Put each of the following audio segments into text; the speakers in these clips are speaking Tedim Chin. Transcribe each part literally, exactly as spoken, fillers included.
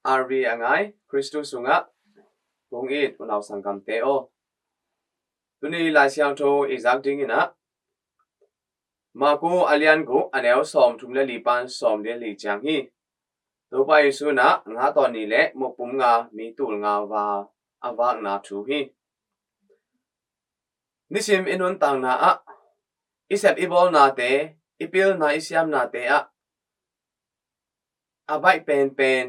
R V a ngai Khristu sungah kong it unau sanggamte aw, tuni Lai Siangtho i zak dingin ah Marku a lian guk a neu sawm thum le li pan sawm le li ciang hi. Topa Jesu in ah nga tawn nih le mukpum nga, mi tul nga val a vakna thu hi. Nisim i nuntakna ah, i sep i bawlnate, i pilna i siamnate ah a baih penpen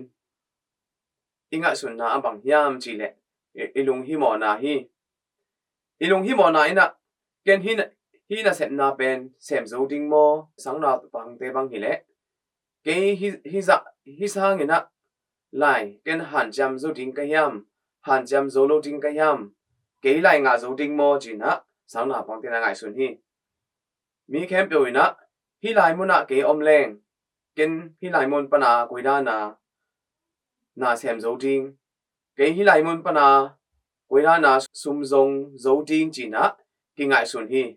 i ngaihsutna a bang hiam cih leh i, i lunghimawhna hi. I lunghimawhna in ah ken hih na, hih nasepna pen sem zo ding maw, sangnaupangte bang hi leh kei hih, hih zah, hih sangin ah lai ken hanciam zo ding ka hiam, hanciam zo lo ding ka hiam, kei lai ngah zo ding maw ci-in ah sangnaupangte in a ngaihsun hi. Mi khempeuh in ah hih lai munah kei om leng ken hih lai mun pana koi dana na sem zo ding, kei hih lai mun pana koi dana sum zong zo ding ci-in ah kingaihsun hi.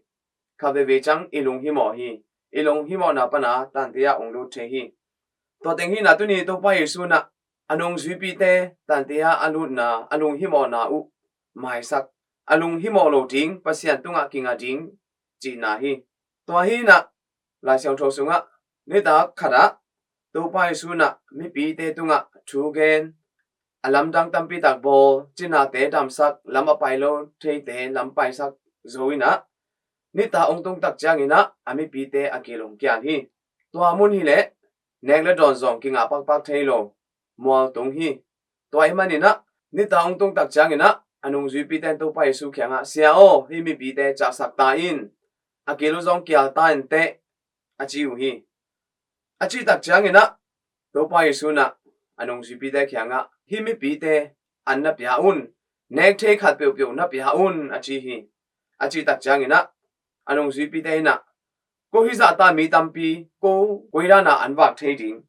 Khat veivei ciang i lunghimawh hi. I lunghimawhna pana tante ah ong lut thei hi. Tua teng hi-in ah tuni Topa Jesu in ah a nungzuipite tante ah a lutna, a lunghimawhna uh maisak, a lunghimawh lo ding, Pasian tungah kinga ding cihna hi. Tua hi-in ah Lai Siangtho sungah nitak khat ah Topa Jesu in ah mipite tungah thu gen, a lamdang tampi tak bawl, cinate damsak, lam a pai lo theite lam paisak zo in ah nitak ong tung tak ciangin ah a mipite a gil ong kial hi. Tua mun hi leh nek le dawn zong kingah pakpak thei lo mual tung hi. Tua ahih manin ah nitak ong tung tak ciangin ah a nungzuipite in Topa Jesu kiangah, Sia aw, hih mipite ciahsak ta in, a gil uh zong kial ta in teh, a ci uh hi. A cih tak ciangin ah Topa Jesu in ah a nungzuipite kiangah, Hih mipite an na pia un, nek thei khat peuhpeuh na pia un, a ci hi. A cih tak ciangin ah a nungzuipite in ah, Ko hih zahta mi tampi ko koi dana an vak thei ding?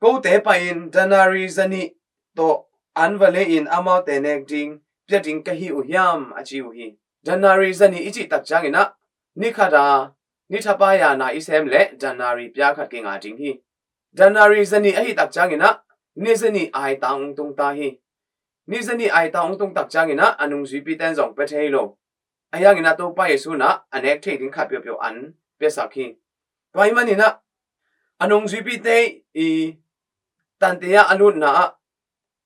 Kote pai-in danari zanih tawh an va lei-in amaute nek ding pia ding ka hi uh hiam? A ci uh hi. Danari zanih i cih tak ciangin ah ni khat a ni thapai a na i sem leh danari pia khat kinga ding hi. Danari zanih ahih tak ciangin ah ni zanih aitang ong tung ta hi. Ni zanih aitang ong tung tak ciangin ah a nungzuipite in zong pia thei lo. Ahi hangin ah Topa Jesu in ah a nek thei ding khat peuhpeuh an piasak hi. Tua ahih manin ah a nungzuipite i tante ah a lutna ah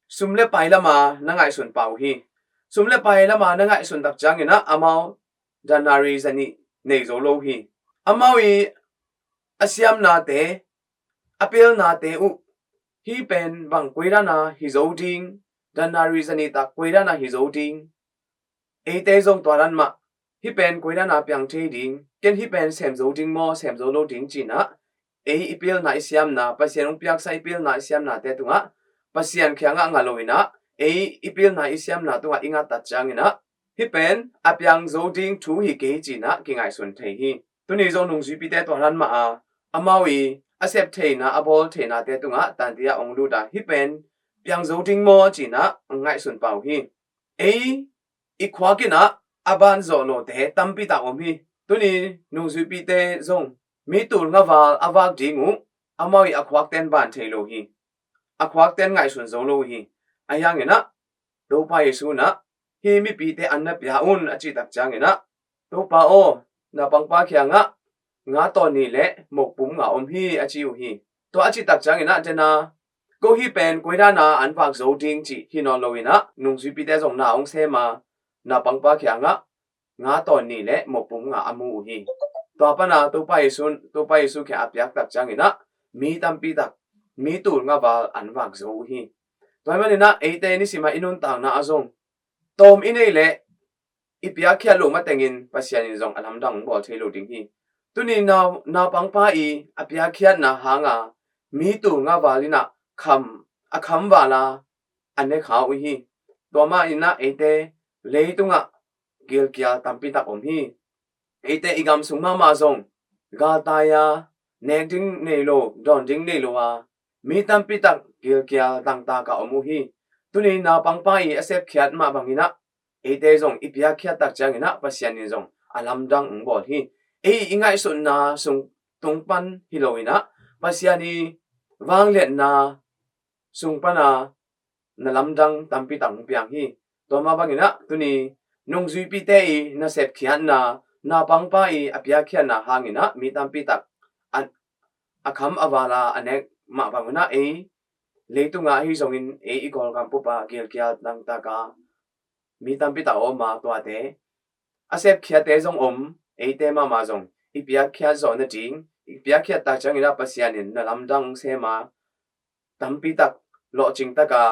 sum le pai lama na ngaihsun pah uh hi. Sum le pai lama na ngaihsun tak ciangin ah amau danari zanih nei zo lo hi. Amau i a siamnate, a pilnate uh hih pen bang koi dana hi zo ding, danari zanih tak koi dana hi zo ding, eite zong tua dan mah hih pen koi dana piang thei ding, ken hih pen sem zo ding maw, sem zo lo ding ci-in ah ei i pilna i siamna, Pasian hong piaksa i pilna i siamnate tungah Pasian kiangah ngah lo-in ah ei i pilna i siamna tungah i ngat tak ciangin ah hih pen a piang zo ding thu hi kei ci-in ah kingaihsun thei hi. Tuni zong nungzuipite tua dan mah a amau i a sep theihna, a bawl theihnate tungah tante ah ong lut a hih pen piang zo ding maw ci-in ah ong ngaihsun pah uh hi. Ei i khuak in ah a ban zawh lote tampi tak om hi. Tuni nungzuipite zong mi tul nga val a vak ding uh amau i a khuakte in ban thei lo hi. A khuakte in ngaihsun zo lo uh hi. Ahi hangin ah Topa Jesu in ah hih mipite an na pia un a cih tak ciangin ah, Topa aw, naupangpa kiangah nga tawn nih le mukpum nga om hi, a ci uh hi. Tua a cih tak ciangin ah dena, ko hih pen koi dana an vak zo ding cih hi nawn lo-in ah nungzuipite zong na hong sem a naupangpa kiangah nga tawn nih le mukpum nga a mu uh hi. Tua pana Topa Jesu, Topa Jesu kiang a piak tak ciangin ah mi tampi tak, mi tul nga val an vak zo uh hi. Tua ahih manin ah eite nisim a i nuntakna ah zong tawm i neih leh i piakkhiat loh matengin Pasian in zong a lamdang hong bawl thei lo ding hi. Tuni nau, naupangpa i a piakkhiatna hanga mi tul nga val in ah kham, a kham val a a ne kha uh hi. Tua mah in ah eite leitungah gilkial tampi tak om hi. Eite i gam sung mahmah zong galtai a, nek ding nei lo, dawn ding nei lo a mi tampi tak gilkial dangtak a om uh hi. Tuni naupangpa i a sepkhiat mah bangin ah eite zong i piakkhiat tak ciangin ah Pasian in zong a lamdang hong bawl hi. Ei i ngaihsutna sung tung pan hi lo-in ah Pasian i vangliatna sung pana na lamdang tampi tak hong piang hi. Tua mah bangin ah tuni nungzuipite i nasepkhiatna, naupangpa i a piakkhiatna hangin ah mi tampi tak a, a kham a val a a nek mah bangun ah ei leitungah ahi zongin ei i Kawlgam pupa gilkial dangtak a mi tampi tak a om a, tuate a sepkhiate zong om. Eite mahmah zong i piakkhiat zawh nading, i piakkhiat tak ciangin ah Pasian in na lamdang sem a, tampi tak lawhcing tak a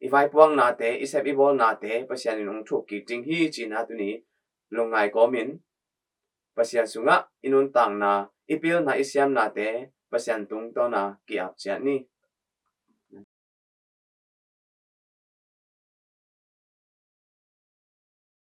i vaipuaknate, i sep i bawlnate Pasian in hong thuk kik ding hi cihna tuni lungngai kawmin Pasian sungah i nuntakna, i pilna, i siamnate Pasian tungtawna ki-ap ciat ni.